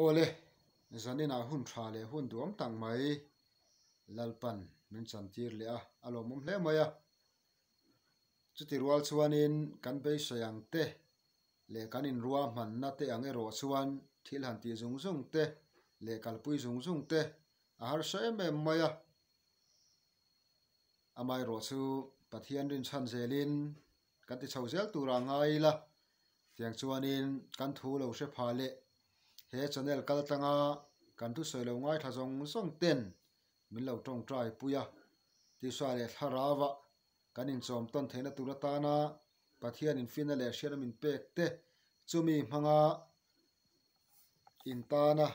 Awle, zaninah hun tha leh hun duam tak mai Lalpan min chantir leh a, a lawmawm hle mai a. Chuti rual chuanin kan beisei ang te leh kan inruahmanna te ang erawh chuan thil han tih zung zung te leh kalpui zung zung te a harsa em em mai a. Amaherawhchu Pathian rinchhan zelin kan ti chho zel turah ngai ila, tiang chuanin kan thu lo hre pha leh he channel kal tlanga kan thusawi lo ngaithla zawng zawng ten min lo tawngtai pui a, tisa leh thlarau ah kan inchawm tawn theihna tur atana Pathian infinna leh hriatna min pek te chumi hmanga intana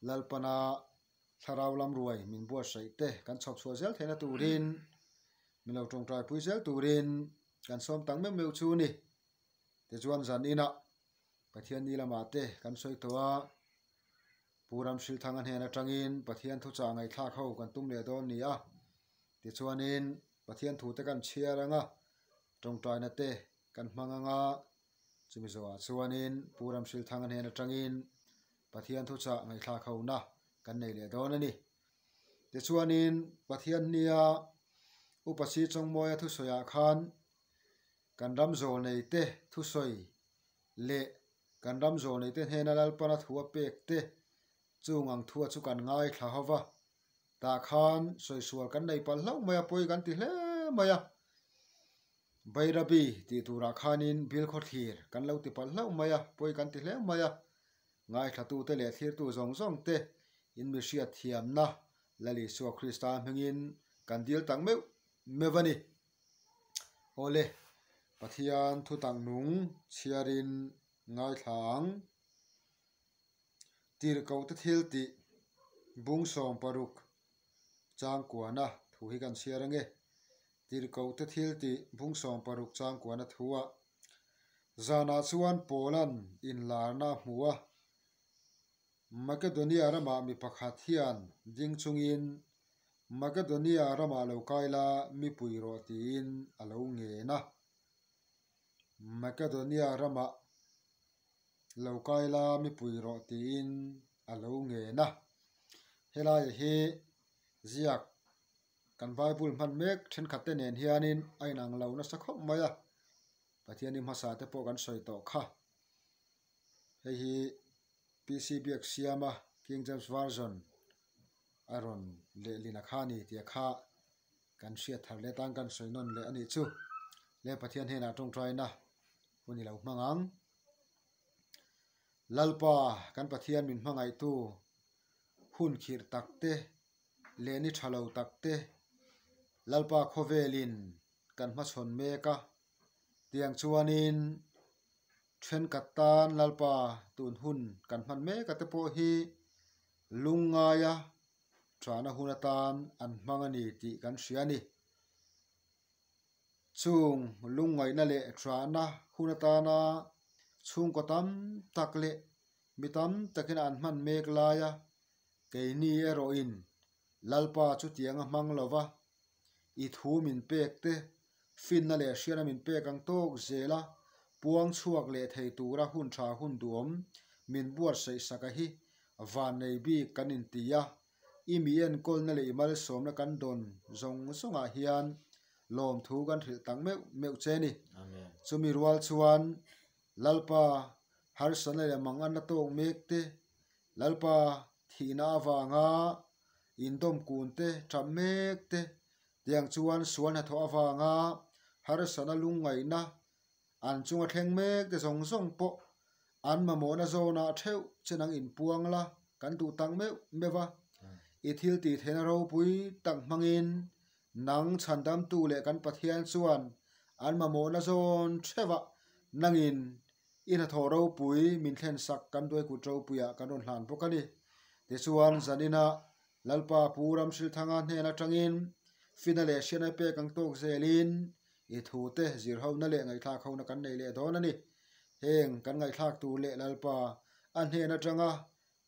Lalpana thlarau lam ruai min buatsaih te kan chhawp chhuah zel theihna turin min lo tawngtai pui zel turin kan sawm tak meuh meuh chu a ni. Tichuan zan inah Pathian ni lamah te kan sawi tawh a, Pu Ramhrilthanga hnen atangin Pathian thuchah ngaihthlak ho kan tum leh dawn ni a. Tichuanin Pathian thu te kan chhiar anga tawngtaina te kan hmang anga chumi zawhah chuanin Pu Ramhrilthanga hnen atangin Pathian thuchah ngaihthlak hona kan nei leh dawn a ni. Tichuanin Pathian nia Upa Si Chawngmawia thusawiah khan kan ram zawlnei te thusawi leh kan ram zawlnei te hnena Lalpana thu a pek te chung ang thua chu kan ngaithla ho va, tah khan sawisual kan nei palh hlauh mai a, pawi kan ti hle mai a. Bairabi tih turah khanin Bilkhawthlir kan lo ti palh hlauh mai a, pawi kan ti hle mai a. Ngaithlatute leh thlirtu zawng zawng te in mi hriat thiamna Lal Isua Krista hmingin kan dil tak meuh meuh a ni. Awle, Pathian thutak nung chhiarin ngaithla ang. Tirhkohte thil tih bung 60 changkuana thu hi kan chhiar ange. Tirhkohte thil tih bung 60 changkuana thuah zanah chuan Paula'n inlarna a hmu a. Makedonia ramah mi pakhat hian ding chungin Makedonia ramah lo kai la mi pui rawh tiin a lo ngen a. Makedonia ramah lo kai la mi pui rawh tiin a lo ngen a. Helaiah hi ziak kan Bible hman mek thenkhat te nen hianin a inang lo nasa khawp mai a, Pathian i hmasa te pawh kan sawi tawh kha. Hei hi PC Biak siama King James Version a rawn lehlin a kha a ni tih a kha kan hriat thar leh tan kan sawi nawn leh a nih chu. Le Pathian hnenah tawngtaina hun i lo hmang ang. Lalpa kan Pathian min hmangaihtu hun khirh tak te leh ni tha lo tak te Lalpa khawvelin kan hmachhawn mek a, tiang chuanin thenkhat tan Lalpa tun hun kan hman mek a te pawh hi lungngaia tana hun atan an hmang a ni tih kan hria a ni. Chung lungngaihna leh tana hun atana chhungkaw tam tak leh mi tam takin an hman mek laia keini erawhin Lalpa chutiang a hmang lova i thu min pek te, finna leh hriatna min pek ang tawk zel a, puang chhuak leh thei tura hun tha hun duhawm min buatsaih sak a hi vannei bik kan inti a, i mi enkawlna leh i malsawmna kan dawn zawng zawngah hian lawmthu kan hrilh tak meuh meuh che ni. Chumi rual chuan Lalpa harsatna leh manganna tawk mek te, Lalpa thihna avanga indawm kun te, tap mek te, tiang chuan sual hnathawh avanga harsatna lungngaihna an chunga thleng mek te zawng zawng pawh an mamawhna zawnah theuh che nang inpuang la kan duh tak meuh meuh a. I thil tih theihna ropui tak hmangin nang chhandamtu leh kan Pathian chuan an mamawhna zawn theuhah nangin I hnathawh ropui min thlen sak kan duai kut ropuiah kan rawn hlan bawk a ni. Tichuan, zaninah Lalpa Pu Ramhrilthanga hnen atangin fina leh hriatna pek ang tawk zelin i thute zirhona leh ngaihthlak hona kan nei leh dawn a ni. Heng kan ngaihthlak tur leh Lalpa a hnen atanga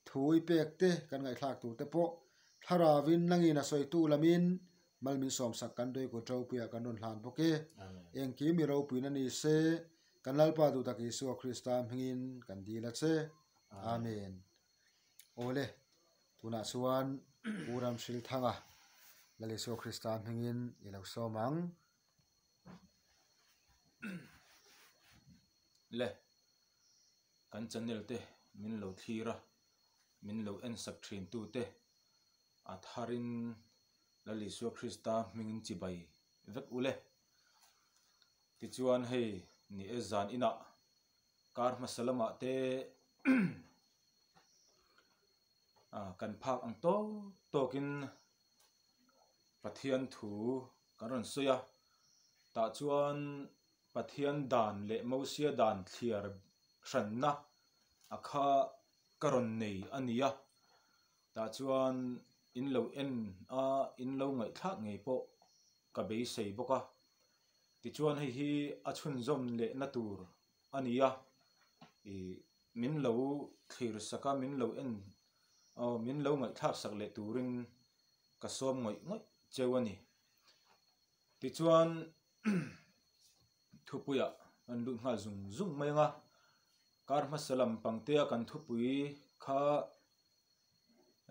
Thu i pek te kan ngaihthlak tur te pawh Thlaravin nangin a sawitu lamin mal min sawmsak kan duai kut ropuiah kan rawn hlan bawk e. Engkim i ropuina ni se, kan Lalpa duhtak Isua Krista hmingin kan dil a che. Amen. Awle, tunah chuan Pu Ramhrilthanga Lal Isua Krista hmingin i lo sawm ang. Le, kan channel te min lo thlir a, min lo en sak thin tu te a tharin Lal Isua Krista hmingin chibai vek u le. Tichuan hei ni e zan inah kar hmasa lamah te kan phak ang tawk tawkin Pathian thu kan rawn sawi a, tah chuan Pathian dan leh Mosia dan thliar hranna a kha ka rawn nei a ni a, tah chuan in lo en a, in lo ngaihthlak ngei pawh ka beisei bawk a. Tichuan hei hi a chhunzawm lehna tur a ni a, ih min lo thlir sak a, min lo en aw min lo ngaihthlak sak leh turin ka sawm ngawih ngawih cheu a ni. Tichuan thupuiah kan lut nghal zung zung mai ang a, kar hmasa lam pangtea kan thupui kha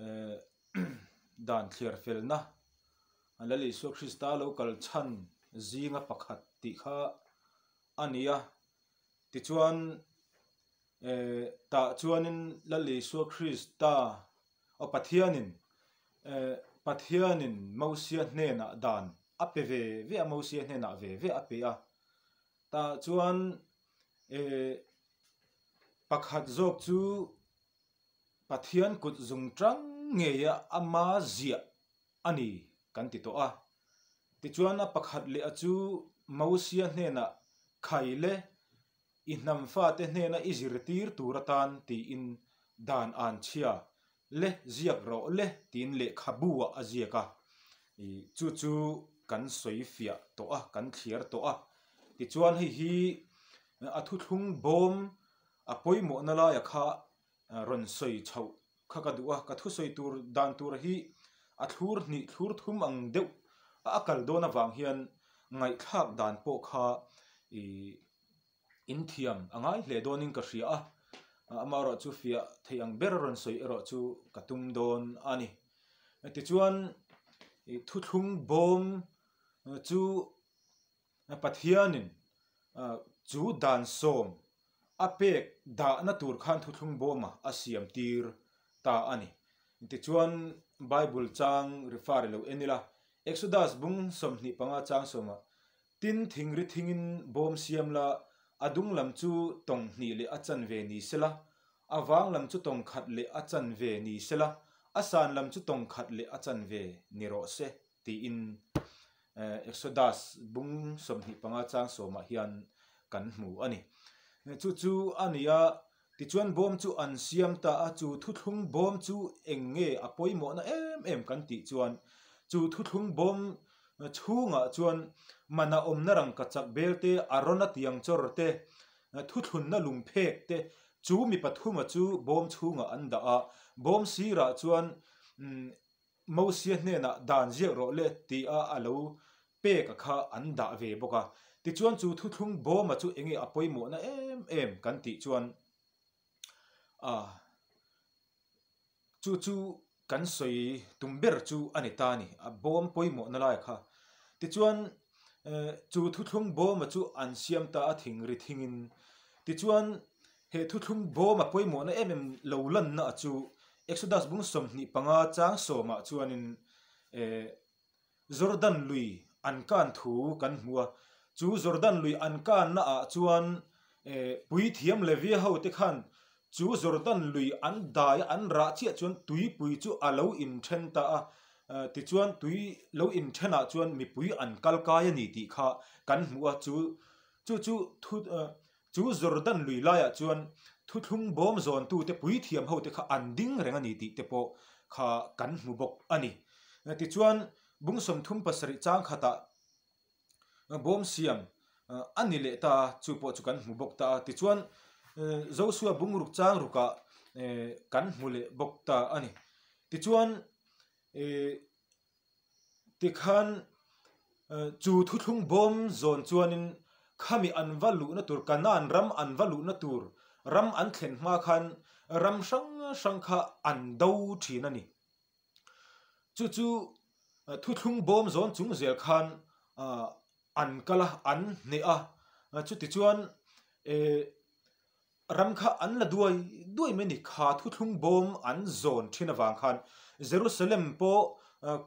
eh dan thliar felna a Lal Isua Krista lo kal chhan zinga pakhat tih kha a ni a. Tichuan eh tah chuanin Lal Isua Krista aw Pathianin eh Pathianin Mosia hnenah dan a pe ve ve a Mosia hnenah ve ve a pe a. Tah chuan eh pakhat zawk chu Pathian kut zung tang ngeia ama ziah a ni kan ti tawh a. Tichuan a pakhat leh a chu Mosia hnenah khai le i hnam fate hnena i zirtir tur atan tiin dan an chhia le ziak rawh le tiin lehkhabu ah a ziak a. Chu chu kan sawi fiah tawh a, kan thliar tawh a. Tichuan hei hi a thuthlung bawm A pawimawhna laia kha rawn sawi chhoh kha ka duh a, ka thusawi tur dan tur hi a thlur hnih thlur thum ang deuh a a kal dawn avang hian ngaihthlak dan pawh kha ih inthiam a ngai hle dawnin ka hria a, amaherawh chu fiah thei ang ber a rawn sawi erawh chu ka tum dawn a ni. Tichuan ih thuthlung bawm chu Pathianin chu dan sawm a pek dahna tur khan thuthlung bawma a siam tir ta a ni. Tichuan Bible chang refer lo en ila, Exodus bung 25 chang sawmah, Tin thingri thingin bawm siam la, a dung lam chu tawng hnih leh a chanve ni sela, a vang lam chu tawng khat leh a chanve ni sela, a san lam chu tawng khat leh a chanve ni rawh se. tiin Exodus bung 25 chang sawmah hian kan hmu a ni. Chu chu a ni a, tichuan bawm chu an siam ta a, chu thuthlung bawm chu eng nge a pawimawhna em em kan tih chuan chu thuthlung bawm chhungah chuan mana awmna rangkachak bel te, Arona tiang chawr te, thuthlunna lungphek te chu mi pathuma chu bawm chhungah an dah a, bawm sirah chuan Mosia hnenah dan ziak rawh le ti a a lo pek a kha an dah ve bawk a. Tichuan chu thuthlung bawma chu enge a pawimawhna em em kan tih chuan a chu chu kan sawi tum ber chu a ni ta a ni, a bawm pawimawhna lai kha. Tichuan chu thuthlung bawma chu an siam ta a thing ri thingin. Tichuan He thuthlung bawm a pawimawhna em em lo lanna a chu Exodus bung 25 chang sawmah chuanin eh Jordan lui an kan thu kan hmu a, chu Jordan lui an kanna ah chuan eh puithiam Levia ho te khan chu Jordan lui an dai a an rah chiah chuan tuipui chu a lo inthen ta a, tichuan tui lo inthenah chuan mipui an kal kai a ni tih kha kan hmu a, chu chu chu thu Chu Jordan lui laiah chuan thuthlung bawm zawntute puithiam hote kha an ding reng a ni tih te pawh kha kan hmu bawk a ni. Tichuan, bung 37 chang khatah bawm siam a ni leh ta a, chu pawh chu kan hmu bawk ta a. Tichuan, Josua bung ruk chang rukah kan hmu leh bawk ta a ni. Tichuan, Tikhan chu thuthlung bawm zawn chuanin khami an va luhna tur, Kanaan ram an va luhna tur ram an thlen hma khan ram hrang hrang kha an do thin a ni. Chu chu thuthlung bawm zawn chung zel khan an kal a, an hneh a, chutichuan ram kha an la duai duai mai a ni. Kha thuthlung bawm an zawn thin avang khan Jerusalem pawh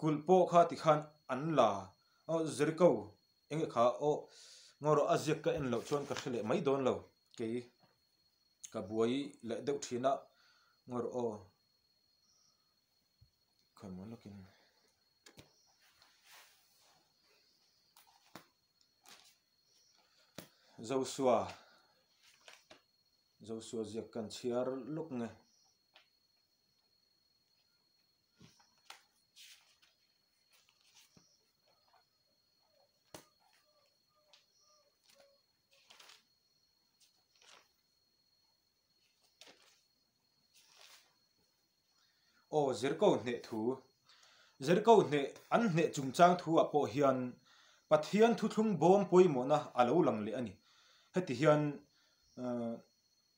kulh pawh kha tikhan an la Jericho eng nge kha aw ngaw rawh a ziak ka en loh chuan ka hre leh mai dawn lo kei ka buai leh deuh thin a ngaw rawh aw. Joshua Joshua ziak kan chhiar lawk nge. Aw Jericho hneh thu. Jericho hneh an hneh chungchang thu ah pawh hian Pathian thuthlung bawm pawimawhna a lo lang leh a ni. Heti hian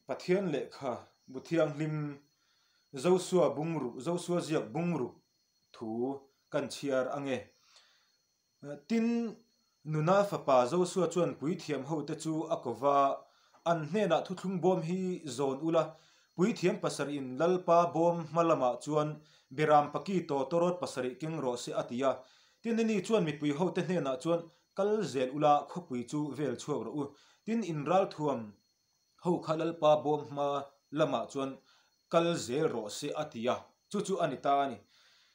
Pathian lehkha bu thianghlim Joshua bungruk Joshua ziak bungruk thu kan chhiar ange. Tin, Nuna fapa Josua chuan puithiam hote chu a ko va, An hnenah thuthlung bawm hi zawn ula, puithiam pasarih-in Lalpa bawm hma lamah chuan Beram paki tawtawrawt pasarih keng rawh se a ti a. Tin, ani chuan mipui hote hnenah chuan, Kal zel ula, khawpui chu vel chhuak rawh u. Tin, in ralthuam ho kha Lalpa bawm hma lamah chuan kal zel rawh se a ti a, chu chu a ni ta a ni.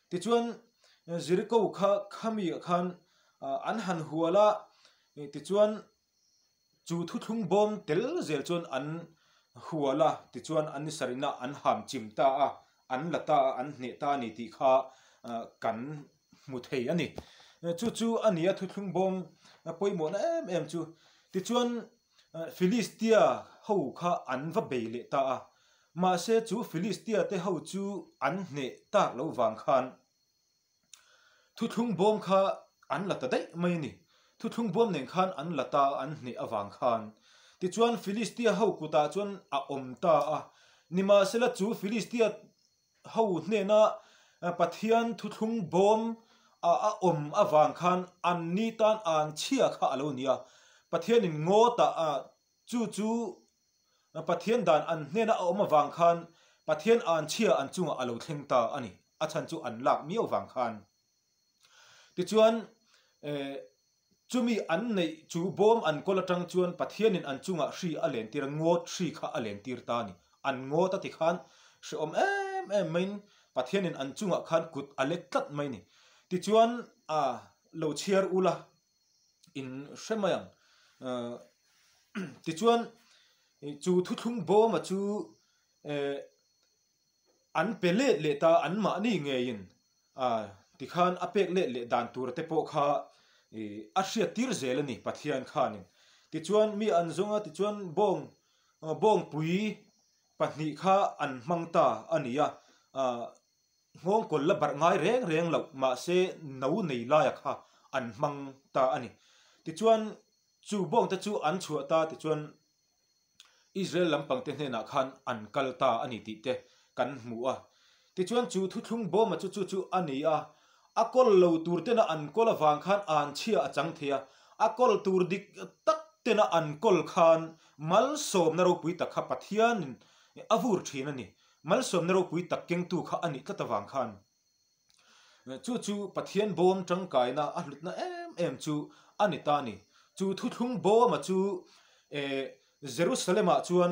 Tichuan, Jericho kha khami ah khan an han hual a, tichuan chu thuthlung bawm tel zel chuan an hual a, tichuan an ni sarihna an ham chim ta a, an la ta a, an hneh ta a ni tih kha kan hmu thei a ni. Chu chu a ni a thuthlung bawm pawimawhna em em chu. Tichuan, Filistia ho kha an va bei leh ta a, mahse chu Filistia te ho chu an hneh tak lo vang khan thuthlung bawm kha an la ta daih mai a ni. Thuthlung bawm nen khan an la ta a, an hneh avang khan. Tichuan Filistia ho kutah chuan a awm ta a, nimahsela chu Filistia ho hnena Pathian thuthlung bawm a a awm avang khan an ni tan an chhia kha a lo ni a. Pathianin ngawtah a chu chu Pathian dan an hnena a awm avang khan Pathian an chhia an chungah a lo thleng ta a ni. A chhan chu an lak miau vang khan. Tichuan chumi an neih chu bawm an kawl atang chuan Pathianin an chungah hri a lentir a, ngawt hri kha a lentir ta a ni. An ngawt a ti khan hrehawm em em maiin Pathianin an chungah khan kut a lek tlat mai a ni. Tichuan a lo chhiar ula in hre mai ang. Tichuan chu thuthlung bawma chu An pe let leh ta anmahni ngeiin tikhan a pek let leh dan tur te pawh kha a hriat tir zel a ni Pathian khanin. Tichuan mi an zawng a tichuan bawng bawngpui pahnih kha an hmang ta a ni a, nghawngkawl la barh ngai reng reng loh mahse no nei laia kha an hmang ta a ni. Tichuan chu bawng te chu an chhuah ta tichuan Israel lampangte hnenah khan an kal ta a ni tih te kan hmu a. Tichuan chu thuthlung bawma chu chu chu a ni a, a kawl lo tur tena an kawl avang khan an chhia a chang thei a, a kawl tur dik tak tena an kawl khan malsawmna ropui tak kha Pathianin a vur thin a ni. Malsawmna ropui tak kengtu kha a nih tlat avang khan. Chu chu Pathian bawm tangkaina a hlutna em em chu a ni ta a ni. Chu thuthlung bawma chu Jerusalem-ah chuan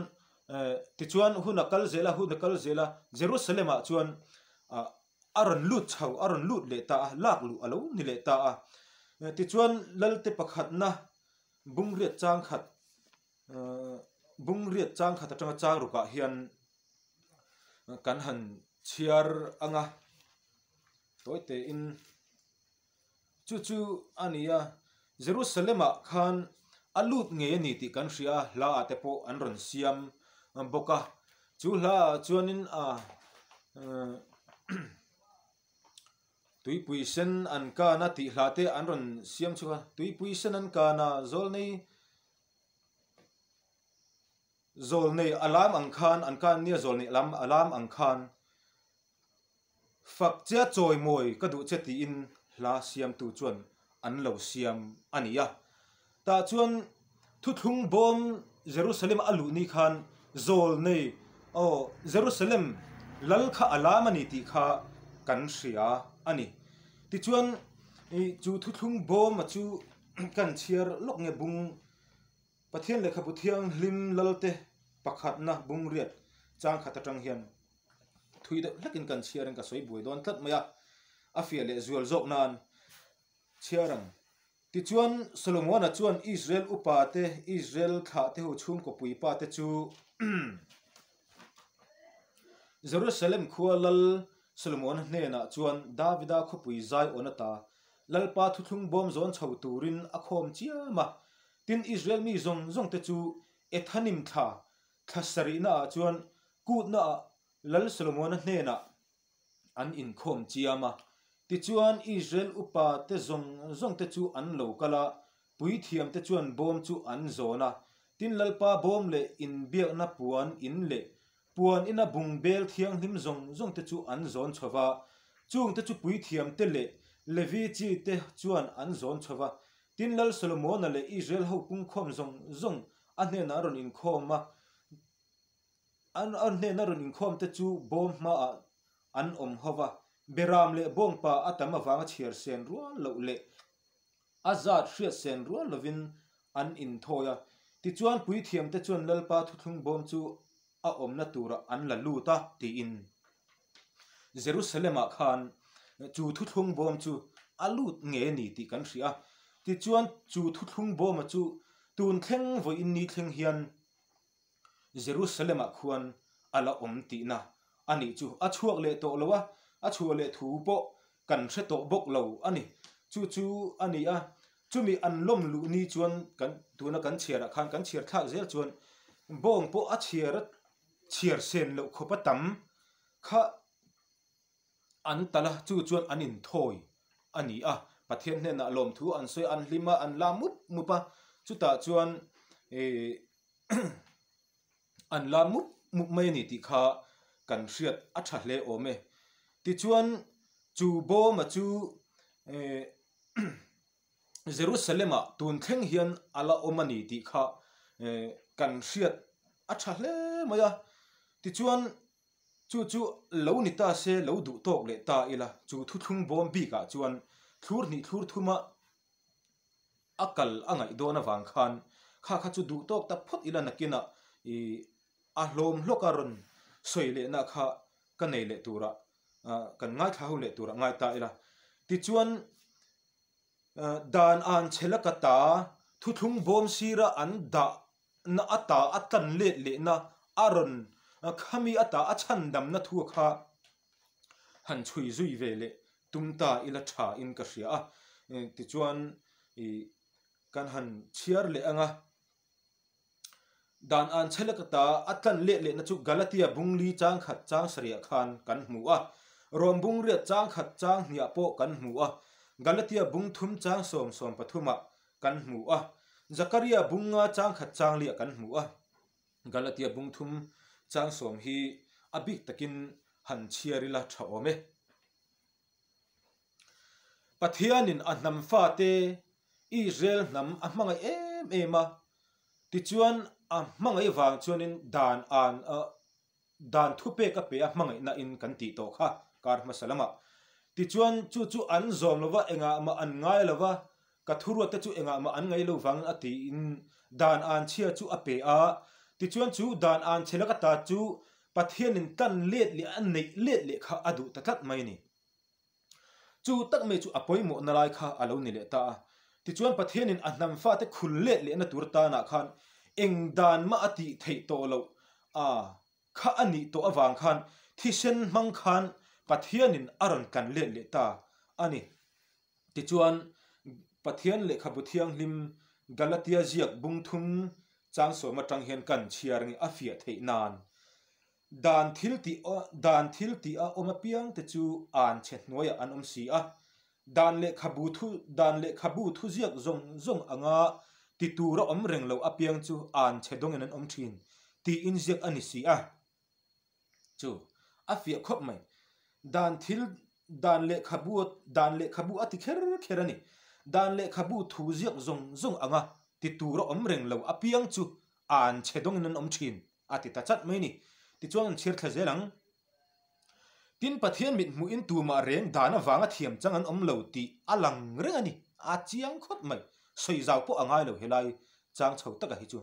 tichuan hun a kal zel a, hun a kal zel a, Jerusalem-ah chuan a rawn lut chho, a rawn lut leh ta a, lak luh a lo ni leh ta a. Tichuan Lalte pakhatna bungriat changkhat bungriat changkhat atanga changrukah hian kan han chhiar ang a tawi tein chu chu a ni a Jerusalem ah khan a lut ngei a ni tih kan hria a hla ah te pawh an rawn siam bawk a chu hla ah chuanin a tuipui sen an kan a tih hla te an rawn siam chhuak a tuipui sen an kan a zawl nei. Zawlnei a lam ang khan, an kan nia zawlnei lam a lam ang khan fak che a chawimawi ka duh che tiin hla siamtu chuan an lo siam a ni a. Tah chuan thuthlung bawm Jerusalem a luh ni khan zawlnei aw Jerusalem lal kha a lam a ni tih kha kan hria a ni. Tichuan chu thuthlung bawm a chu kan chhiar lawk nge bung Pathian lehkhabu thianghlim lalte pakhatna bungriat chang khat atang hian thui deuh hlekin kan chhiarin ka sawi buai dawn tlat mai a, a fiah leh zual zawk nan chhiar ang. Tichuan, Solomona chuan Israel upa te, Israel thlah te ho chhungkaw puipa te chu Jerusalem khua lal Solomona hnenah chuan Davida khawpui Zion ata Lalpa thuthlung bawm zawn chho turin a khawm chiam a. Tin, Israel mi zawng zawng te chu Ethanim thla, thla sarihna ah chuan kutna ah Lal Solomona hnenah an inkhawm chiam a. Tichuan, Israel upa te zawng zawng te chu an lo kal a, puithiam te chuan bawm chu an zawn a. Tin, Lalpa bawm leh inbiakna puan in leh puan ina bungbel thianghlim zawng zawng te chu an zawn chho va, chung te chu puithiam te leh Levi chi te chuan an zawn chho va. Tin, Lal Solomona leh Israel ho pungkhawm zawng zawng a hnenah a rawn inkhawm a, an hnena rawn inkhawm te chu bawm hmaah an awm ho va, Beram leh bawngpa a tam avanga chhiar sen rual loh leh a zat hriat sen rual lovin an inthawi a. Tichuan puithiam te chuan Lalpa thuthlung bawm chu a awmna turah an la lut a tiin Jerusalem-ah khan chu thuthlung bawm chu a lut nge ni tih kan hria a. Tichuan chu thuthlung bawma chu tun thleng vawiin ni thleng hian Jerusalem-ah khuan a la awm tihna a nih chu. A chhuak leh tawh lo a, a chhuah leh thu pawh kan hre tawh bawk lo a ni. Chu chu a ni a, chumi an lawm luh ni chuan kan tuna kan chhiarah khan kan chhiar thlak zel chuan bawng pawh a chhiar chhiar sen loh khawp a tam kha an tal a, chu chuan an inthawi a ni a. Pathian hnenah lawmthu an sawi a, an hlim a, an la mup mup a, chutah chuan ih an la mup mup mai a ni tih kha kan hriat a tha hle awm e. Tichuan chu bawma chu eh Jerusalem-ah tun thleng hian a la awm a ni tih kha eh kan hriat a tha hle mai a. Tichuan chu chu lo ni ta se lo duh tawk leh ta ila chu thuthlung bawm bikah chuan thlur hnih thlur thuma a kal a ngaih dawn avang khan kha kha chu duh tawk tak phawt ila nakinah ih a hlawm hlawk a rawn sawi lehna kha ka nei leh turah kan ngaithla ho leh turah ngai ta ila. Tichuan dan an che la ka ta thuthlung bawm sira an dah na ata a tlan let lehna a rawn khami ata a chhandamna thu kha han chhui zui ve leh tum ta ila tha in ka hria a, tichuan ih kan han chhiar leh ang a, dan an chhe lek ata a tlan let lehna chu Galatia bungli chang khat chang sarih khan kan hmu a, Rom bungriat chang khat chang hniah pawh kan hmu a, Galatia bung thum chang sawm sawm pathumah kan hmu a, Zakaria bunga chang khat chang liah kan hmu a. Galatia bung thum chang sawm hi a bik takin han chhiar ila tha awm e. Pathianin a hnam fate Israel hnam a hmangaih em em a, tichuan a hmangaih vang chuanin dan an dan thupek a pe a hmangaihna in kan tih tawh kha kar hmasa lamah. Tichuan chu chu an zawm lova engah mah an ngai lova Ka thuruatte chu engah mah an ngaih lo vangin a tiin dan an chhia chu a pe a. Tichuan chu dan an chhe laka ta chu Pathianin tan let leh a neih let leh kha a duh ta tlat mai a ni. Chu tak mai chu a pawimawhna lai kha a lo ni leh ta a. Tichuan Pathianin a hnam fate khul let lehna tur tanah khan eng dan mah a tih theih tawh loh a kha a nih tawh avang khan thisen hmang khan Pathianin a rawn tlan let leh ta a ni. Tichuan, Pathian lehkhabu thianghlim Galatia ziak bung thum chang sawm atang hian kan chhiar nge a fiah theih nan, Dan thil tih dan thil tih a awm apiang te chu an chhe hnuaiah an awm si a, dan lehkhabu thu dan lehkhabu thuziak zawng zawng anga ti tur a awm reng lo apiang chu an chhe dawngin an awm thin. tiin ziak a ni si a. Chu a fiah khawp mai. Dan thil dan lehkhabu dan lehkhabu a ti kher kher a ni. Dan lehkhabu thu ziak zawng zawng anga ti tur a awm reng lo apiang chu an chhe dawngin an awm thin a ti ta chat mai ni. Tichuan an chhir thla zel ang. Tin, Pathian mit hmuhin tumah reng dan avanga thiam chang an awm lo tih a lang reng a ni. A chiang khawp mai. Sawi zau pawh a ngai lo helai chang chho taka hi chu.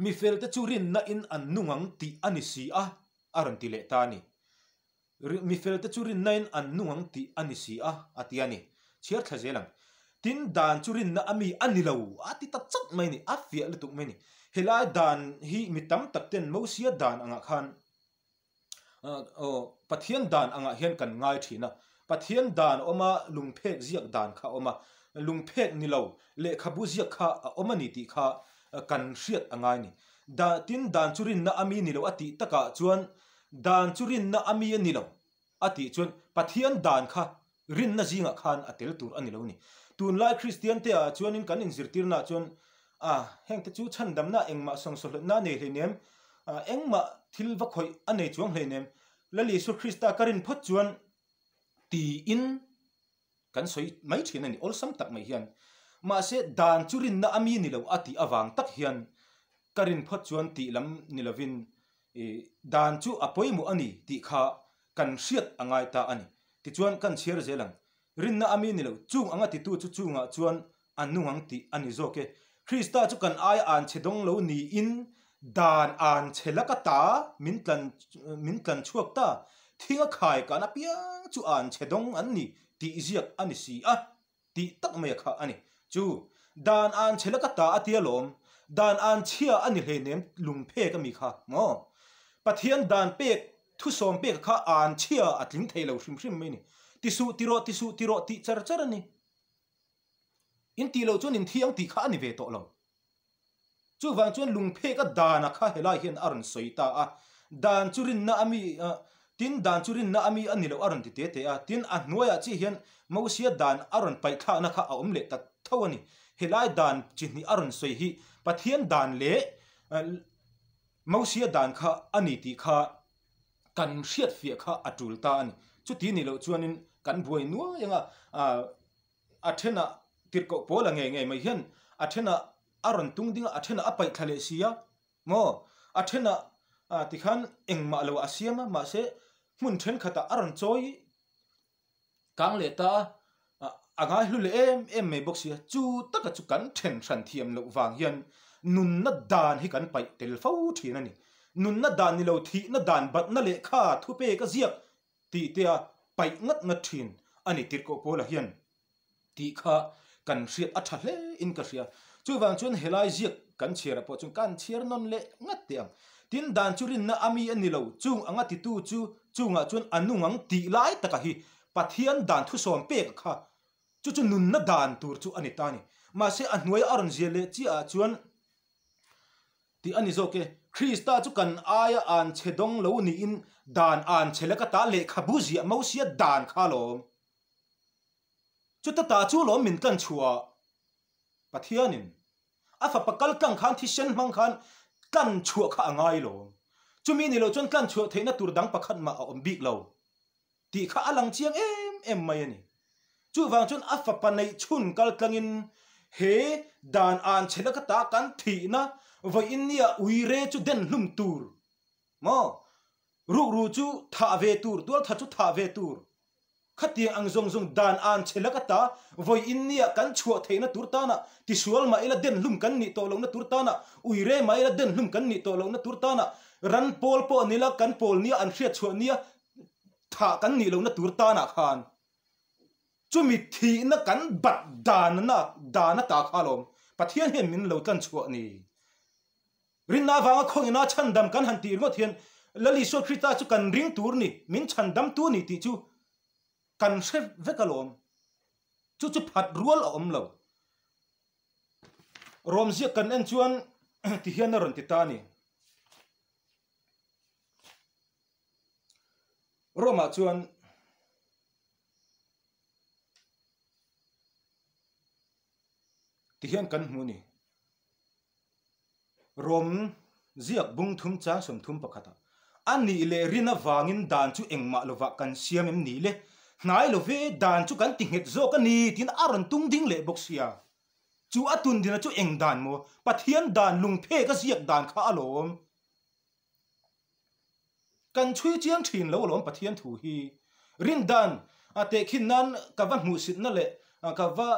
Mi felte chu rinna in an nung ang tih a ni si a, a rawn ti leh ta a ni. Mi felte chu rinna in an nung ang tih a ni si a, a ti a ni. Chhiar thla zel ang. Tin, dan chu rinna a mi a ni lo, a ti ta chauh mai a ni, a fiah lutuk mai a ni. Helai dan hi mi tam tak ten Mosia dan angah khan Pathian dan angah hian kan ngai thin a, Pathian dan a awm a, lungphek ziak dan kha a awm a, lungphek ni lo lehkhabu ziak kha a awm a ni tih kha kan hriat a ngai a ni. Tin, dan chu rinna a mi ni lo a tih takah chuan dan chu rinna a mi a ni lo a tih chuan Pathian dan kha rinna zingah khan a tel tur a ni lo a ni. Tunlai Kristian te ah chuanin kan inzirtirna ah chuan a hengte chu chhandamna engmah sawngsawhlawtna a nei hleinem, engmah thil va khawih a nei chuang hleinem, Lal Isua Krista ka rin phawt chuan tiin kan sawi mai thin a ni, awlsam tak mai hian. Mahse dan chu rinna a mi ni lo a tih avang tak hian ka rin phawt chuan tih lam ni lovin dan chu a pawimawh a ni tih kha kan hriat a ngai ta a ni. Tichuan kan chhiar zel ang. Rinna a mi ni lo, chung anga titu chu chungah chuan a nung ang tih a ni zawk e. Krista chu kan aia an chhe dawng lo niin dan an chhe laka ta min tlan min tlan chhuak ta. Thinga khai kan apiang chu an chhe dawng an ni tih ziak a ni si a. Tih tak mai a kha a ni. Chu dan an chhe laka ta a tia lawm. Dan an chhia a ni hleinem lungphek a mi kha maw? Pathian dan pek thusawm pek kha an chhia a tling thei lo hrim hrim mai ni. Ti suh ti rawh ti suh ti rawh tih char char a ni. In tih loh chuan in thi ang tih kha a ni ve tawh lo. Chuvang chuan lungphek a dan a kha helai hian a rawn sawi ta a, dan chu rinna a mi tin dan chu rinna a mi a ni loh a rawn ti te te a, tin a hnuaiah chiah hian Mosia dan a rawn paihthlakna kha a awm leh ta tho a ni. Helai dan chi hnih a rawn sawi hi Pathian dan leh Mosia dan kha a ni tih kha kan hriatfiah kha a tul ta a ni. Chuti nih loh chuanin kan buai nuai anga a thenah tirhkoh pawl a ngei ngei mai hian a thenah a rawn tung ding a, a thenah a paih thla leh si a maw? A thenah tikhan engmah lo a siam a, mahse hmun thenkhatah a rawn chawi kang leh ta a, a ngai hlu leh em em mai bawk si a, chu taka chu kan then hran thiam loh vang hian nunna dan hi kan paih tel fo thin a ni. Nunna dan ni lo thihna dan batna lehkha thupek a ziak tih te a paih ngat ngat thin a ni tirhkoh Paula hian tih kha kan hriat a tha hle in ka hria. Chuvang chuan helai ziak kan chhiar ah pawh chuan kan chhiar nawn leh ngat teh ang. Tin dan chu rinna a mi a ni lo, chung anga titu chu chungah chuan a nung ang tih lai taka hi Pathian dan thusawm pek kha chu chu nunna dan tur chu a ni ta a ni. Mahse a hnuaia a rawn zia leh chiah ah chuan Tih a ni zawk e. Krista chu kan aia an chhe dawng lo niin dan an chhe laka ta lehkhabu ziah Mosia dan kha alawm. Chuta ta chu alawm min tlan chhuah Pathianin a fapa kal tlang khan thisen hmang khan tlan chhuah kha a ngai lawm. Chumi ni lo chuan tlan chhuah theihna tur dang pakhat mah a awm bik lo. Tih kha a lang chiang em em mai a ni. Chuvang chuan a fapa neih chhun kal tlangin he dan an chhe laka ta kan thihna vawiin nia uire chu den hlum tur maw? Rukru chu thah ve tur, tualtha chu thah ve tur. Khatiang ang zawng zawng dan an chhe laka ta vawiin nia kan chhuah theihna tur tana tisual mah ila den hlum kan nih tawh lohna tur tana uire mah ila den hlum kan nih tawh lohna tur tana ran pawl pawh nila kan pawl nia an hriat chhuah nia thah kan nih lohna tur tanah khan chumi thihna kan bat danna dan ata kha alawm Pathian hian min lo tlan chhuah ni. Rinna avanga khawngina chhandam kan han tih ringawt hian Lal Isua Krista chu kan ring tur ni, min chhandam tu ni tih chu kan hre vek alawm. Chu chu phat rual a awm lo. Rawmziak kan en chuan ti hian a rawn ti ta a ni. Rome-ah chuan ti hian kan hmu a ni. Rome. Ziak bung thum chang 31 ah, A nih leh rin avangin dan chu engmah lovah kan siam em ni le? Hnai lo ve, dan chu kan ti nghet zawk a ni tiin a rawn tung ding leh bawk sia. Chu a tun dina chu eng dan maw? Pathian dan lungphek a ziak dan kha alawm. Kan chhui chiang thin lo alawm Pathian thu hi. Rin dan a tehkhin nan ka va hmuhsitna leh ka va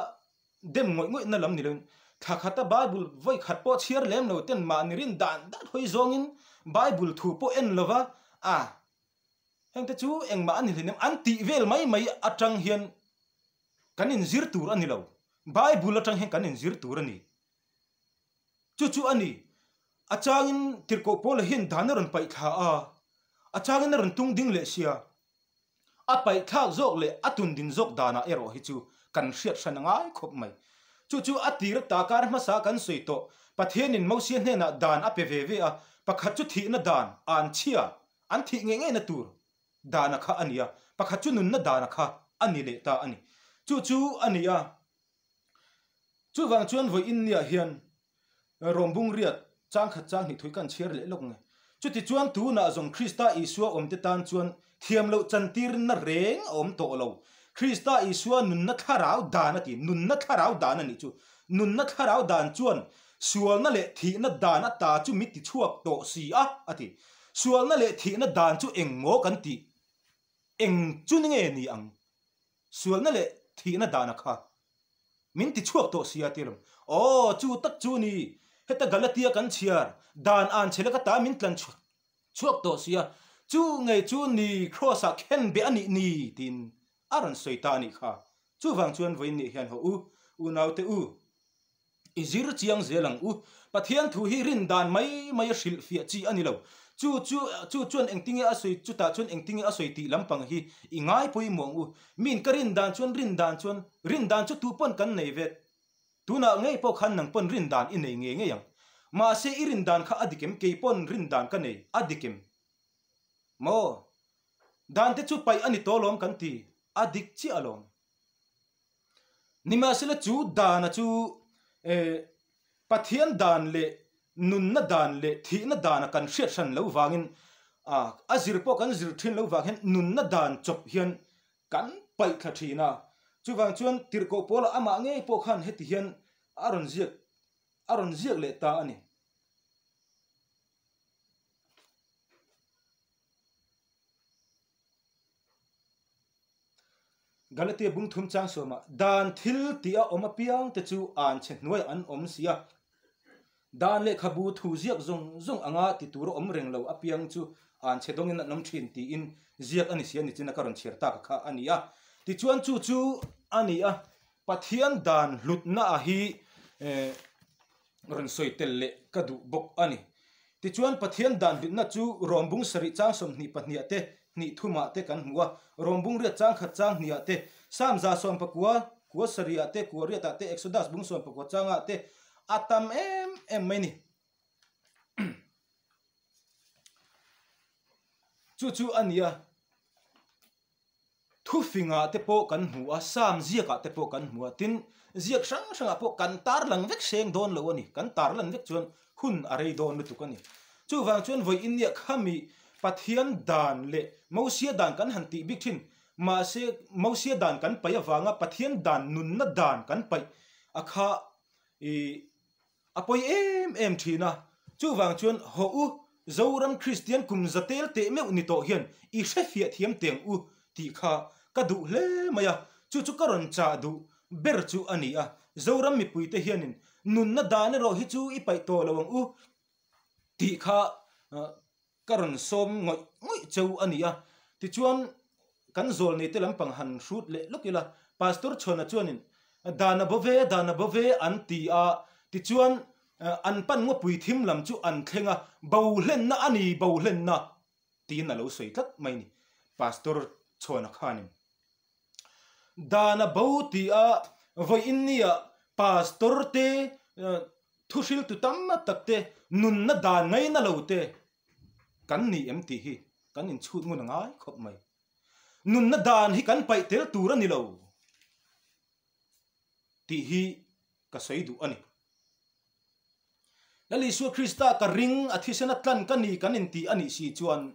dem ngawih ngawih na lam ni loin thla khata Bible vawi khat pawh chhiar lem lo ten mahni rin dan dan hawi zawngin Bible thu pawh en lova a hengte chu engmah a ni hleinem an tih vel mai mai atang hian kan inzir tur a ni lo. Bible atang hian kan inzir tur a ni. Chu chu a ni. A changin Tirhkoh Paula hian dan a rawn paih thla a, a changin a rawn tung ding leh sia. A paih thlak zawk leh a tun din zawk danah erawh hi chu kan hriat hran a ngai khawp mai. Chu chu a tir ta kar hmasa kan sawi tawh, Pathianin Mosia hnenah dan a pe ve ve a, pakhat chu thihna dan, an chhia, an thih ngei ngeina tur dana kha a ni a, pakhat chu nunna dana kha a ni leh ta a ni. Chu chu a ni a. Chuvang chuan vawi Innia hian Rawmbung riat chang khat chang hnih thui kan chhiar leh lawk nge. Chuti chuan tunah zawng Krista Isua awmte tan chuan thiam loh chantirna reng a awm tawh lo. Krista Isua nunna thlarau dan a ti, nunna thlarau dan a nih chu. Nunna thlarau dan chuan sualna leh thihna dan ata chu mi ti chhuak tawh si a, a ti. Sualna leh thihna dan chu eng maw kan tih? Eng chu ni nge ni ang? Sualna leh thihna dana kha min ti chhuak tawh sia ti lawm. Aw, chu tak chu ni. Heta Galatia kan chhiar dan an chhe leka ta min tlan chhuak tawh sia. Chu ngei chu ni Kraws ah khen beh a nih ni tiin a rawn sawi ta a nih kha. Chuvang chuan vawiin nih hian haw u, unaute u. I zir chiang zel ang u. Pathian thu hi rin dan mai mai a hrilh fiah chi a ni lo. Chu chu chu chuan engtinge a sawi chutah chuan engtinge a sawi tih lampang hi i ngai pawimawh ang u. Min ka rin dan chuan rin dan chuan rin dan chu tu pawn kan nei vek. Tunah ngei pawh khan nang pawn rin dan i nei ngei ngei ang. Mahse i rin dan kha a dik em? Kei pawn rin dan ka nei a dik em? Maw? Dan te chu paih a ni tawh alawm kan ti. A dik chiah alawm. Nimahsela chu dana chu Pathian dan leh nunna dan leh thihna dana kan hriat hran lo vangin a zir pawh kan zir thin lo vang hian nunna dan chawp hian kan paih thla thin a. Chuvang chuan tirhkoh pawlah amah ngei pawh khan heti hian a rawn ziak a rawn ziak leh ta a ni. Galatia bung thum chang sawmah, Dan thil tih a awm apiang te chu an chhe hnuaiah an awm si a, dan lehkhabu thu ziak zawng zawng anga ti tur a awm reng lo apiang chu an chhe dawngin an awm thin tiin ziak a ni si a ni chin a ka rawn chhiar tak kha a ni a. Tichuan chu chu a ni a, Pathian dan hlutna a hi rawn sawi tel leh ka duh bawk a ni. Tichuan, Pathian dan hlutna chu Rawmbung sarih chang 22 ah te, hnih thumah te kan hmu a, Rawmbung riat chang khat chang hnih ah te, Psalm 110 kua sarih ah te, kua riat ah te, Exodus bung 19 chang ah te a tam em em mai ni. Chu chu a ni a. Thufingah te pawh kan hmu a, Psalm ziakah te pawh kan hmu a, tin, ziak hrang hrangah pawh kan tarlang vek seng dawn lo a ni. Kan tarlan vek chuan hun a rei dawn lutuk a ni. Chuvang chuan vawi India khami Pathian dan leh Mosia dan kan han tih bik thin, mahse Mosia dan kan paih avanga Pathian dan nunna dan kan paih a kha ih A pawi em em thin a, chuvang chuan haw u, Zoram Kristian kum za tel teh meuh ni tawh hian i hrefiah thiam teng u tih kha ka duh hle mai a, chu chu ka rawn chah duh ber chu a ni a, Zoram mipuite hianin nunna dan erawh hi chu i paih tawh lo ang u tih kha ka rawn sawm ngawih ngawih cheu a ni a, tichuan kan zawlneite lampang han hrut leh lawk ila, Pastor Chhuana chuanin Dan a bo ve, dan a bo ve an ti a, tichuan an pan ngawpui thim lam chu an thleng a, bo hlenna a ni, bo hlenna tiin a lo sawi tlat mai ni, Pastor Chhuana khanin Dan a bo ti a, vawiin nia Pastor te Thuhriltu tam tak te nunna dan ngaina lo te kan ni em tih hi kan inchhut ngun a ngai khawp mai. Nunna dan hi kan paih tel tur a ni lo tih hi ka sawi duh a ni. Lal Isua Krista ka ring a thisena tlan ka ni kan inti a nih si chuan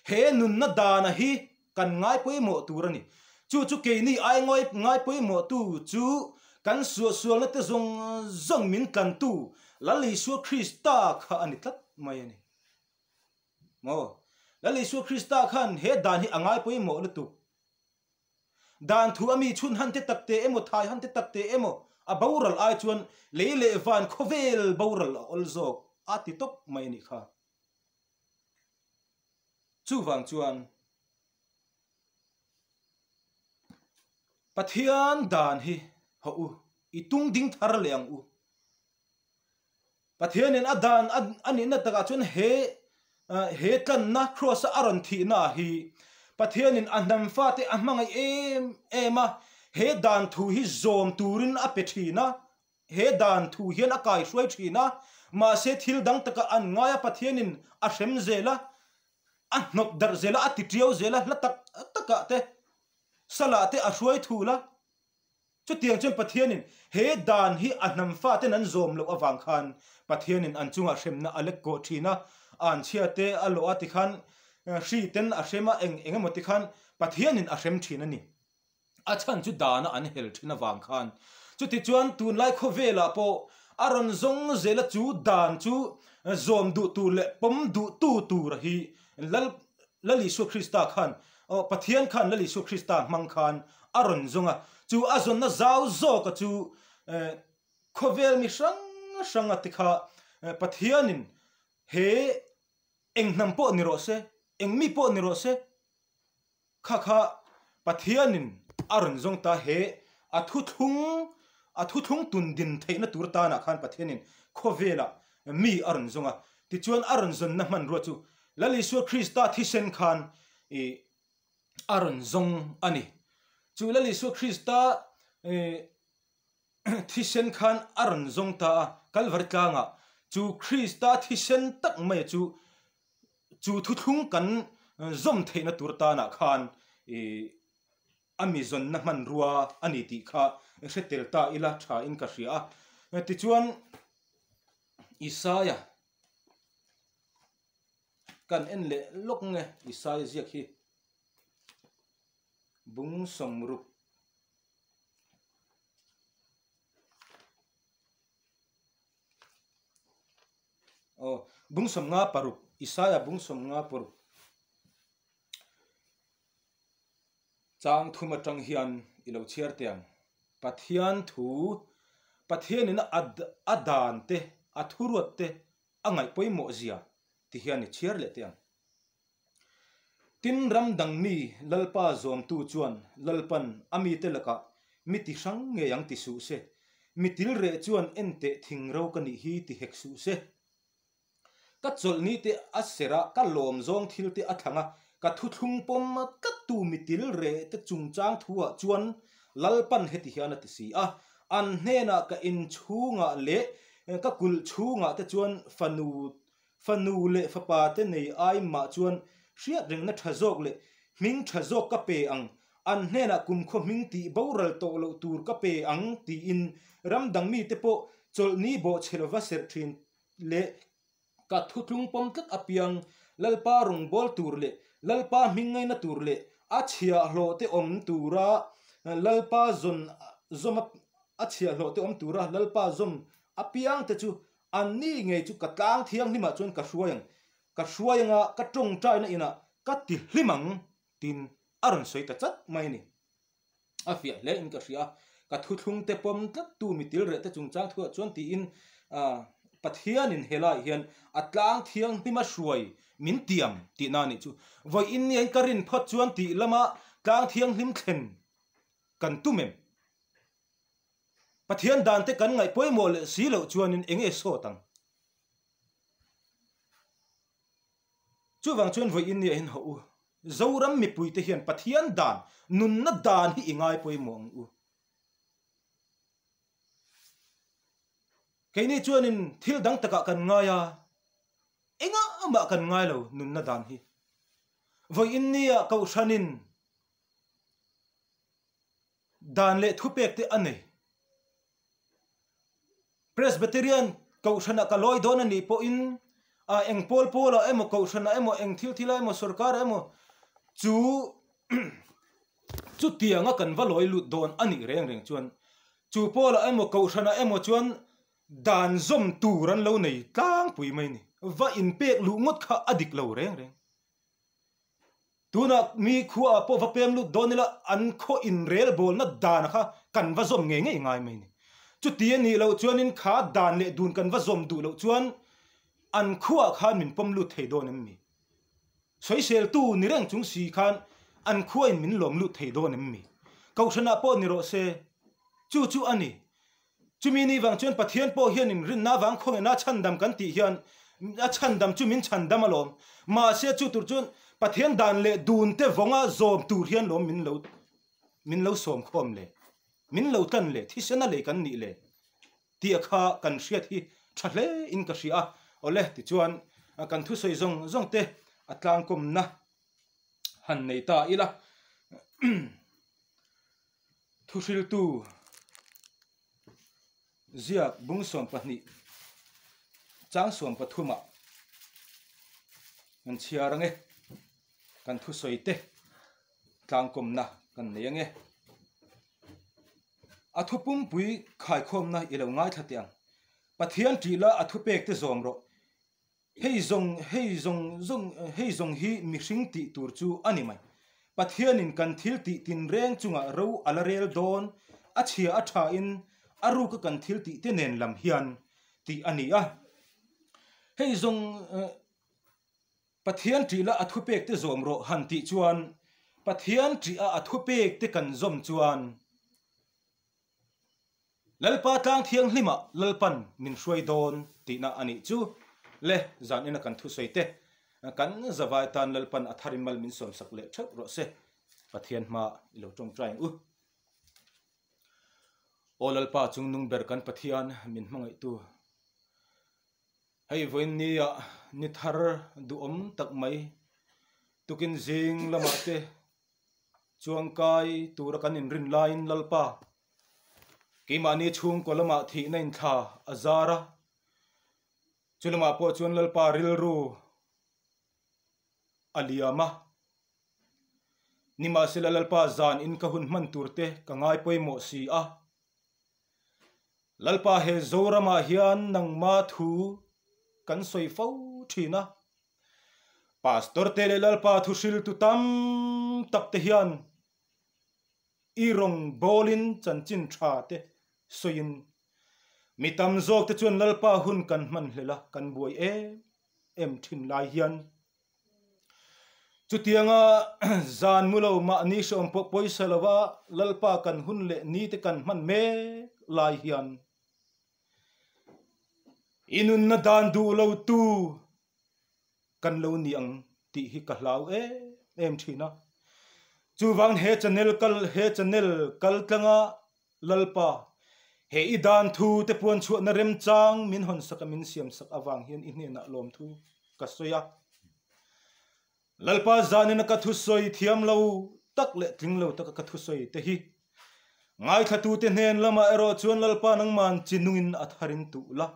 he nunna dana hi kan ngai pawimawh tur a ni. Chu chu keini ai ngai pawimawh tu chu kan suahsualna te zawng zawng min tlantu Lal Isua Krista kha a ni tlat mai a ni. Maw? Lal Isua Krista khan he dan hi a ngai pawimawh lutuk. Dan thu a mi chhun han te tak te emaw thai han te tak te emaw a boral ai chuan lei leh van khawvel boral a awl zawk a ti tawp mai a nih kha. Chuvang chuan Pathian dan hi hawh u, i tung ding thar leh ang u. Pathianin a dan a nihna takah chuan he he tlanna Kraws a rawn thihna ah hi Pathianin a hnam fate a hmangaih em em a, he dan thu hi zawm turin a pe thin a, he dan thu hian a kaihruai thin a, mahse thil dang takah an ngai a Pathianin a hrem zel a, a hnawt darh zel a, a ti tiau zel a, hla tak takah te salah te a hruai thul a. Chutiang chuan Pathianin he dan hi a hnam faten an zawm loh avang khan Pathianin an chungah hremna a lek kawh thin a, anchhia te a lawh a tikhan hri ten a hrem a, eng eng emaw tikhan Pathianin a hrem thin a ni. A chhan chu dana an hel thin avang khan. Chutichuan tunlai khawvelah pawh a rawn zawng zela chu dan chu zawm duh tur leh pawm duh tu tur hi Lal Lal Isua Krista khan aw Pathian khan Lal Isua Krista hmang khan a rawn zawng a, chu a zawnna zau zawka chu khawvel mi hrang hranga te kha Pathianin he eng hnam pawh ni rawh se, eng mi pawh ni rawh se, Kha kha Pathianin a rawn zawng ta he a thuthlung a thuthlung tun din theihna tur tanah khan Pathianin khawvelah mi a rawn zawng a. Tichuan a rawn zawnna hmanrua chu Lal Isua Krista thisen khan ih a rawn zawng a ni. Chu Lal Isua Krista ih thisen khan a rawn zawng ta a, Kalvari tlangah chu Krista thisen tak mai chu chu thuthlung kan zawm theihna tur tanah khan ih a mi zawnna hmanrua a ni tih kha hre tel ta ila tha in ka hria a. Tichuan Isaia kan en leh lawk nge Isaia ziak hi bung sawmruk. Aw, bung sawmnga paruk, Isaia bung sawmnga paruk chang thum atang hian i lo chhiar teh ang. Pathian thu, Pathianin a a dan te, a thuruat te a ngaih pawimawh zia ti hian i chhiar leh teh ang. Tin, ram dang mi Lalpa zawmtu chuan Lalpan a mite lakah mi ti hrang ngei ang ti suh se, mi til reh chuan enteh thing ro ka nih hi ti hek suh se. Ka chawlhni te a serh a, ka lawm zawng thil te a thlang a, ka thuthlung pawm tlattu mi til reh te chungchang thuah chuan Lalpan heti hian a ti si a, an hnenah ka inchhungah leh ka kulh chhungah te chuan fanu Fanu leh fapa te nei ai mah chuan hriat rengna tha zawk leh hming tha zawk ka pe ang, an hnenah kumkhaw hming tih boral tawh loh tur ka pe ang tiin ram dang mite pawh chawlhni bawhchhe lova serh thin leh ka thutlung pawm tlat apiang Lalpa rawngbâwl tur leh Lalpa hming ngaina tur leh a chhiahhlawh te awm tura Lalpa zawn zawm a chhiahhlawh te awm tura Lalpa zawm apiang te chu An ni ngei chu ka tlang thianghlimah chuan ka hruai ang, ka hruai anga ka tawngtaina inah ka ti hlim ang tiin a rawn sawi ta chat mai a ni. A fiah hle in ka hria a, ka thuthlung te pawm tlat tu mi til reh te chungchang thuah chuan tiin Pathianin helaiah hian a tlang thianghlima hruai min tiam tihna a nih chu. Vawiin niain ka rin phawt chuan tih lama tlang thianghlim thlen kan tum em? Pathian dan te kan ngaih pawimawh leh si loh chuanin eng nge sawt ang? Chuvang chuan vawiin nia hin hawh u, Zoram mipuite hian Pathian dan, nunna dan hi i ngai pawimawh ang u. Keini chuanin thil dang takah kan ngai a, engah mah kan ngai lo nunna dan hi. Vawiin nia Kohhranin Dan leh thupek te a nei. Presbyterian Kohhranah ka lawi dawn a nih pawhin ah eng pawl pawlah emaw kohhranah emaw eng thil thilah emaw sorkarah emaw chu chutianga kan va lawi lut dawn a nih reng reng chuan chu pawlah emaw kohhranah emaw chuan dan zawm tur an lo nei tlangpui mai a ni. Va inpek luh ngawt kha a dik lo reng reng. Tunah mi khuaah pawh va pem lut dawn ila an khaw inrelbawlna dan kha kan va zawm ngei ngei ngai mai a ni. Chuti a nih loh chuanin kha dan leh dun kan va zawm duh loh chuan an khuaah khan min pawm lut thei dawn em ni? Sawiseltu ni reng chung si khan an khuain min lawm lut thei dawn em ni? Kohhranah pawh ni rawh se, chu chu a ni. Chumi ni vang chuan Pathian pawh hian in rinna avang khawngaihna a chhandam kan tih hian a chhandam chu min chhandam alawm. Mahse chu tur chuan Pathian dan leh dun te vawnga zawm tur hian lawm min lo min lo sawm khawm le, min lo tlan le, thisena lei kan nih le tih a kha kan hriat hi tha hle in ka hria a. Awle tichuan kan thusawi zawng zawng te a tlangkawmna han nei ta ila. Thuhriltu ziak bung 12 chang 13 ah kan chhiar ange, kan thusawi te tlangkawmna kan nei ange. A thu pumpui khaikhawmna i lo ngaithla teh ang. Pathian ṭih la a thupek te zawm rawh. Hei zawng, hei zawng zawng, hei zawng hi mihring tih tur chu a ni mai. Pathianin kan thil tih tinreng chungah ro a la rel dawn, a chhia a thain a ruka kan thil tih te nen lam hian tih a ni a. Hei zawng, Pathian ṭih la a thupek te zawm rawh han tih chuan, Pathian ṭih a a thupek te kan zawm chuan, Lalpa tlang thianghlimah Lalpan min hruai dawn tihna a nih chu le zan ina kan thusawi te kan zavai tan Lalpan a tharin mal min sawmsak leh theuh rawh se. Pathian hma i lo tawngtai ang u. Aw Lalpa chungnung ber kan Pathian min hmangaihtu. Hei vawiin nia ni thar duhawm tak mai tukin zing lamah te Chuangkai tura kan inrin laiin Lalpa, keimahni chhungkaw lamah thihna inthla a zar a, chu lamah pawh chuan Lalpa rilru a liam a. Nimahsela Lalpa zan in ka hun hman turte ka ngai pawimawh si a. Lalpa he Zoramah hian nangma thu kan sawi fo thin a. Pastor te leh Lalpa thuhriltu tam tak te hian i rawn bawlin chanchin tha te sawiin mi tam zawk te chuan Lalpa hun kan hman hlel a, kan buai em em thin lai hian chutianga zan mu lo mahni hreawm pawh pawisa lova Lalpa kan hun leh ni te kan hman mek lai hian i nunna dan duh lo tu kan lo ni ang tih hi ka hlau em em thin a. Chuvang he channel kal he channel kal tlanga Lalpa he i dan thu te puan chhuahna remchang min hawn sak a min siam sak avang hian i hnenah lawmthu ka sawi a. Lalpa zanin a ka thusawi thiam lo tak leh tling lo taka ka thusawi te hi ngaithlatute hnen lamah erawh chuan Lalpa nangman chi nungin a tharin tuh la.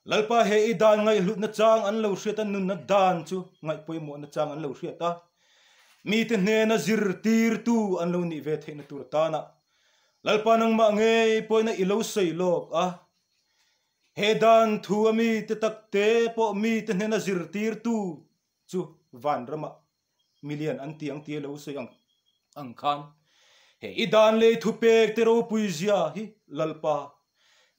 Lalpa he i dan ngaihhlutna chang an lo hriat a, nunna dan chu ngaihpawimawhna chang an lo hriat a, mite hnena zirtirtu an lo nih ve theihna tur atana Lalpa nangmah ngei pawhina i lo sawi lawk a. He dan thu a mite takte pawh mite hnena zirtirtu chu vanramah milian an ti ang tia lo sawi ang ang khan he i dan lei thupek te ropui zia hi Lalpa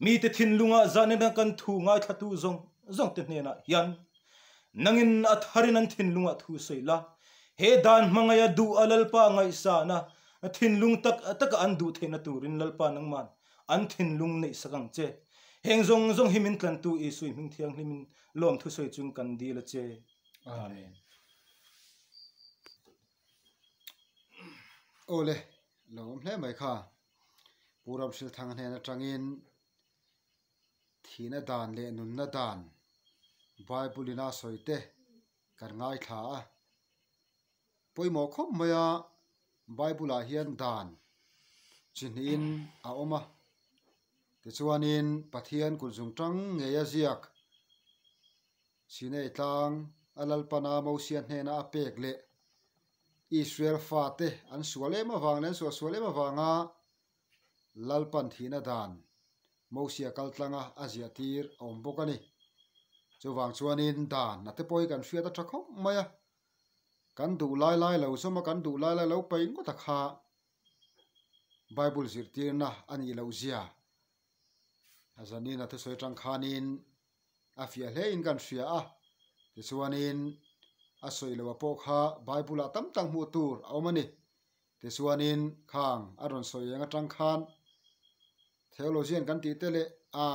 mite thinlungah zanina kan thu ngaithlatu zawng zawng te hnenah hian nangin a tharin an thinlungah thu sawi la he dan hmangaia duh a Lalpa ngaihsana thinlung tak taka an duh theihna turin Lalpa nangman An thinlung neih sak ang che. Heng zawng zawng hi min tlantu Isui hming thianghlimin lawm thusawi chung kan dil a che. Amen. Awle, lo awm hle mai kha. Pu Ramhrilthanga hnen atangin thihna dan leh nunna dan Bible in a sawi te kan ngaithla a. Pawimawh khawp mai a, Bible ah hian dan chi hnihin a awm a. Tichuanin Pathian kut zungtang ngeia ziak Sinai tlang a Lalpana Mosia hnena a pek leh Israel fate an sual em avang leh an suahsual em avanga Lalpan thihna dan Mosia kaltlanga a ziahtir a awm bawk a ni. Chuvang chuanin dan a te pawh hi kan hriat a tha khawp mai a, kan duh lai lai lo zawm a, kan duh lai lai lo paih ngawt a kha Bible zirtirna a nih loh zia a zanin a thusawi atang khanin a fiah hle in kan hria a, tichuanin a sawi loh a pawh kha Bible ah tam tak hmuh tur a awm a ni. Tichuanin khang a rawn sawi eng atang khan Theologian kan tih te leh a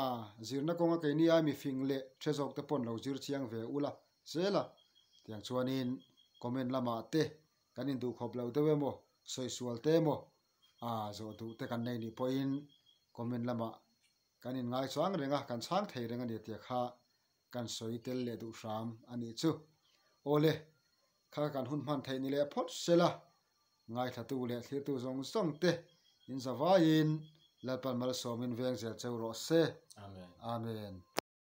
zirna kawnga keini ai mifing leh hre zawk te pawn lo zir chiang ve ula zel a, tiang chuanin comment lamah te kan induhkhawp lo deuh emaw sawi sual te emaw a zawh duh te kan nei nih pawhin comment lamah kan inngai chuang reng a, kan chhang thei reng a ni tia kha kan sawi tel leh duh hram a nih chu. Awle, kha kan hun hman theih ni leh phawt sela, ngaithlatu leh thlirtu zawng zawng te in zavaiin Lalpan malsawmin veng zel cheu rawh se. Amen. Amen.